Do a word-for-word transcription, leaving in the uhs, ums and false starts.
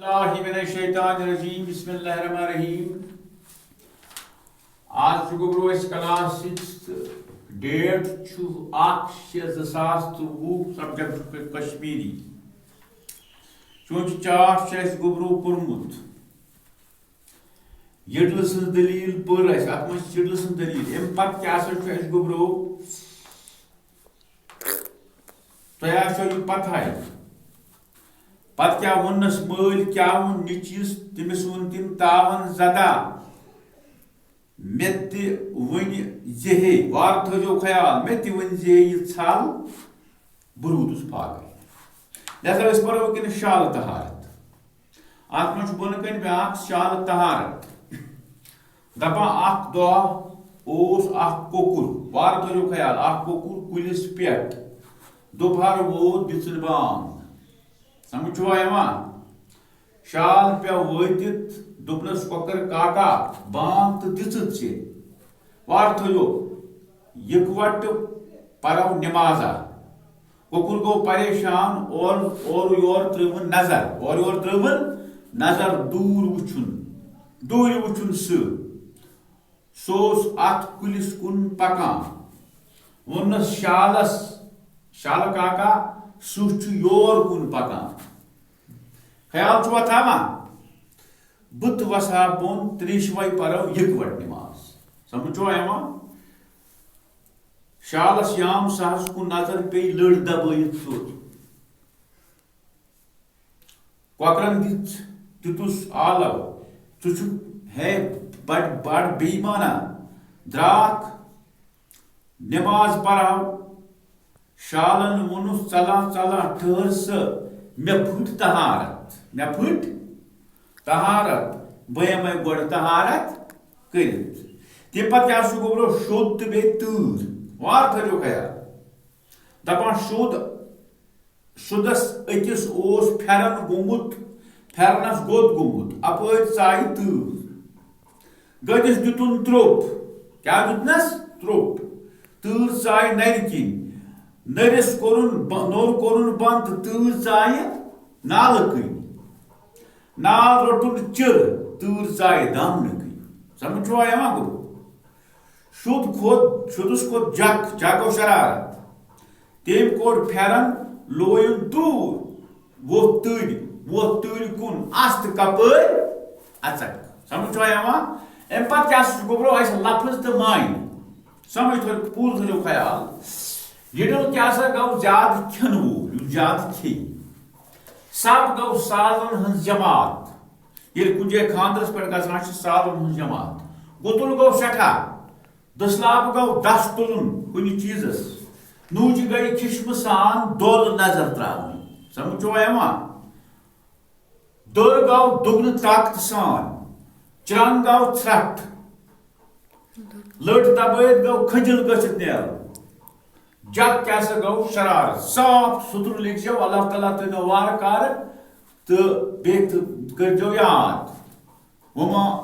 اللہ من الشیطان الرجیم، بسم اللہ الرحمن الرحیم۔ آز چھُ گوٚبرو اَسہِ کلاس سکس، ڈیٹ چھُ اکھ شےٚ زٕ ساس تہٕ وُہ، سبجیکٹ چھُ کشمیری۔ چونچہِ چاٹھ چھُ اَسہِ گوٚبرو پوٚرمُت۔ یٔڈلہٕ سٕنٛز دٔلیٖل پٔر اَسہِ، اَتھ منٛز چھِ یٔڈلہٕ سٕنٛز دٔلیٖل۔ اَمہِ پتہٕ کیٛاہ سا چھُ اَسہِ گوٚبرو؟ تۄہہِ آسیو یہِ پتہٕ ہَے۔ پتہٕ کیٛاہ ووٚننَس مٲلۍ، کیٛاہ ووٚن نیٚچوِس؟ تٔمِس ووٚن تٔمۍ تاوَن زدہ، مےٚ تہِ ؤنۍ زِ ہے، وارٕ تھٲیزیو خیال، مےٚ تہِ ؤنۍ زِ ہے یہِ ژھل بہٕ روٗدُس پاگل۔ لہذا أسۍ پرو وٕنکیٚنس شالہٕ طہارت۔ اتھ منٛز چھُ بۄنہٕ کنہِ بیاکھ شالہٕ طہارت۔ دپان اکھ دۄہ اوس اکھ کۄکُر، وارٕ تھٲیِو خیال، اکھ کۄکُر کُلِس پٮ۪ٹھ۔ دُپہر ووت دِژٕن بانگ۔ سمجھ چھُوا یِوان؟ شال پیوٚو وٲتِتھ، دوٚپنَس، "کۄکر کاکا، بانگ تہٕ دِژٕتھ ژےٚ۔ وارٕ تھٲیِو یِکوَٹہٕ پرو نمازا۔" کۄکُر گوٚو پریشان، اورٕ، اورٕ یورٕ ترٲوٕن نظر، اورٕ یورٕ ترٲوٕن نظر، دوٗر وٕچھُن، دوٗرِ وٕچھُن سُہ۔ سُہ اوس اتھ کُلِس کُن پکان۔ ووٚننَس شالس، "شالہٕ کاکا، سُہ چھُ یور کُن پکان۔ خیال چھُوا تھاوان؟ بہٕ تہٕ وسہٕ ہا بۄن، تریشوے پرو یِکوَٹہٕ نماز۔" سمجھ چھُوا یِوان؟ شالس یام سہس کُن نظر پیٚیہِ، لٔڑ دبٲیِتھ ژوٚل۔ کۄکرن دِژ، دیُتُس آلو، "ژٕ چھُکھ ہے بڑ، بڑ بے ایمانا، درٛاکھ نماز پرو۔" شالن ووٚنُس، "ژلان ژلان ٹھٔہر سا، مےٚ پھٕٹ طہارت، مےٚ پھٕٹ طہارت، بہٕ یِمے گۄڈٕ طہارت کٔرِتھ۔" تَمہِ پتہٕ کیٛاہ چھُ گوٚبرو؟ شوٚد تہٕ بیٚیہِ تۭر۔ وارٕ تھٲیِو خیال۔ دپان شوٚد، شوٚدس أکِس اوس پھٮ۪رن گوٚمُت، پھٮ۪رنس گوٚد گوٚمُت، اپٲرۍ ژایہِ تۭر۔ گٔدِس دیُتُن تروٚپ۔ کیٛاہ دیُتنس؟ تروٚپ۔ تۭر ژایہِ نرِ کِنۍ۔ نٔرِس کوٚرُن ب-، نوٚر کوٚرُن بنٛد تہٕ تۭر ژایہِ نالہٕ کِنۍ۔ نال روٚٹُن چِر، تۭر ژایہِ دامنہٕ کِنۍ۔ سمجھ چھُوا یِوان گوٚبرو؟ شوٚد کھوٚت، شوٚدُس کھوٚت جک، جک گوٚو شرارت۔ تٔمۍ کوٚڑ پھٮ۪رن، لویُن دوٗر، ووٚتھ تۭرِ، ووٚتھ تۭرِ کُن، اَس تہٕ کپٲرۍ اَژکھ۔ سمجھ چھُوا یِوان؟ اَمہِ پتہٕ کیٛاہ چھُ گوٚبرو اَسہِ لفظ تہٕ معنی؟ سمجھ تھٲوِو، پوٗرٕ تھٲوِو خیال۔ یہِ ڈوٚل کیٛاہ سا گوٚو زیادٕ کھٮ۪ن وول، یُس زیادٕ کھیٚیہِ۔ سب گوٚو سازن ہٕنٛز جماعت۔ ییٚلہِ کُنہِ جایہِ خانٛدرس پٮ۪ٹھ گژھان چھِ سازن ہٕنٛز جماعت۔ گُتُل گوٚو سٮ۪ٹھاہ۔ دٔسلابہٕ گوٚو دَس تُلُن کُنہِ چیٖزس۔ نوٗجہِ گٔیہِ کھِشمہٕ سان دۄل نظر ترٛاوٕنۍ۔ سمجھ چھُوا یِوان؟ دٔر گوٚو دُگنہٕ طاقتہٕ سان۔ چرٛنٛگ گوٚو ژھرٛٹھ۔ لٔٹ دبٲیِتھ گوٚو کھٔجِل گٔژھِتھ نیرُن۔ جگ کیٛاہ سا گوٚو؟ شرارت۔ صاف سُتھرٕ لیکھزیو، اللہ تعالیٰ تھٲینو وارٕ کارٕ تہٕ بیٚیہِ تہٕ کٔرۍزیو یاد۔ وما